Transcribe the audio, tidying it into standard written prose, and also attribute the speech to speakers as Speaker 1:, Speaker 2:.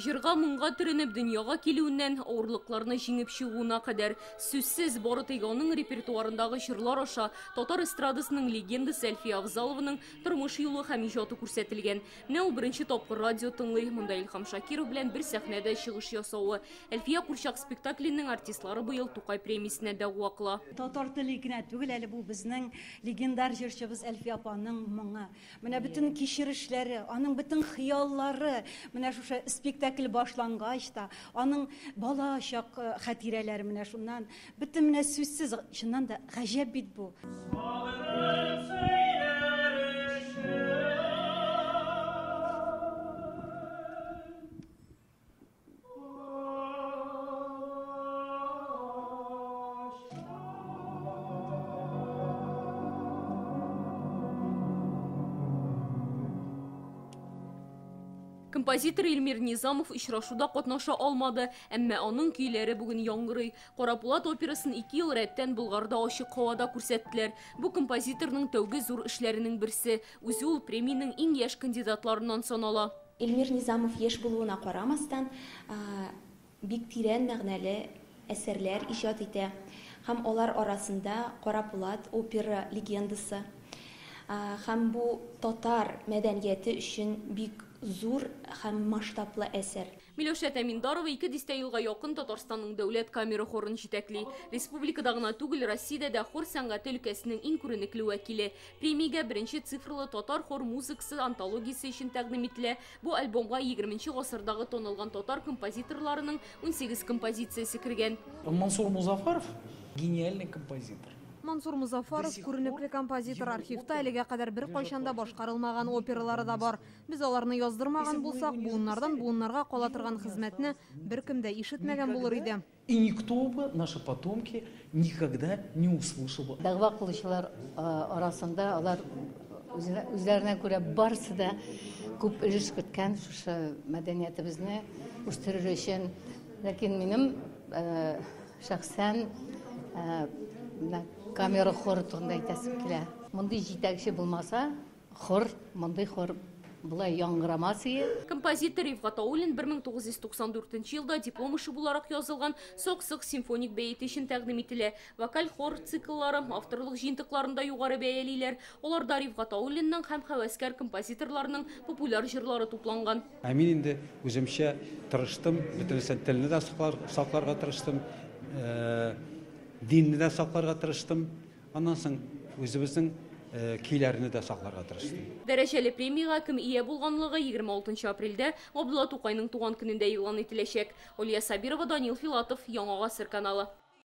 Speaker 1: Җырга моңга төренеп дөньяга килүеннән авырлыкларны җиңеп чыгуына кадәр сүзсез бары тик аның репертуарындагы җырлар аша татар эстрадасының легендасы Әлфия Авзалованың тормыш юлы һәм иҗаты күрсәтелгән. Менә ул беренче тапкыр радио тыңлый, монда Илһам Шакиров белән бер сәхнәдә чыгыш ясавы. Әлфия курчак спектакленең артистлары быел Тукай премиясенә дәгъва кыла.
Speaker 2: Татар теле генә түгел әле бу безнең легендар җырчыбыз Әлфия апаның моңы. Менә бөтен кичерешләре, аның бөтен хыяллары, менә шушы спектакль башлангач та, аның бала чак хатирәләре менә шуннан, бөтен менә сүзсез, чыннан да гаҗәп бит бу.
Speaker 1: Композитор Эльмир Низамов очрашуда катнаша алмады, әмма аның көйләре бүген яңгырый. Кара Пулат операсын 2 ел рәттән Болгарда ачык һавада күрсәттеләр. Бу композиторның тәүге зур эшләренең берсе. Үзе ул премиянең иң яшь кандидатларыннан санала.
Speaker 3: Эльмир Низамов яшь булуына карамастан, бик тирән мәгънәле әсәрләр иҗат итә. Һәм алар арасында Кара Пулат опера легендасы. Һәм бу татар мәдәнияте өчен бик зур һәм масштаблы әсәр.
Speaker 1: Миләүшә Тәминдарова 2 дистә елга якын Татарстанның дәүләт камера хорын җитәкли. Республикада гына түгел, Россиядә дә хор сәнгате өлкәсенең иң күренекле вәкиле. Премиягә беренче цифрлы татар хор музыкасы антологиясе өчен тәкъдим ителә. Бу альбомга 20 гасырдагы танылган татар композиторларының 18 композициясе кергән.
Speaker 4: Мансур Музафаров гениальный композитор.
Speaker 5: Мансур Музафаров күренекле композитор, архивта әлегә кадәр бер кайчан да башкарылмаган опералары да бар. Без аларны яздырмаган булсак, буыннардан буыннарга кала торган хезмәтне беркем дә ишетмәгән булыр иде.
Speaker 4: И никто бы, наши потомки, никогда не услышал бы.
Speaker 6: Дәгъва кылучылар арасында алар үзләренә күрә барысы да күп өлеш керткән шушы мәдәниятебезне үстерер өчен. Ләкин минем шәхсән камера хоры турында әйтәсем килә. Мондый җитәкче булмаса, хор, мондый хор булай яңгырамас иде.
Speaker 1: Композитор Рифгат Аулин 1994 елда диплом эше буларак язылган Сок-сок симфоник бәете өчен тәкъдим ителә. Вокаль хор цикллары авторлык җыентыкларында югары бәялиләр. Аларда Рифгат Аулинның һәм һәвәскәр композиторларның популяр җырлары тупланган.
Speaker 7: Ә мин инде үземчә тырыштым, бөтенесен телне дә сакларга тырыштым, динне дә сакларга тырыштым. Аннан соң үзебезнең көйләрне дә сакларга тырыштым.
Speaker 1: Дәрәҗәле премиягә кем ия булганлыгы 26 апрельдә Габдулла Тукайның туган көнендә игълан ителәчәк. Алия Сабирова, Данил Филатов, Яңа Гасыр каналы.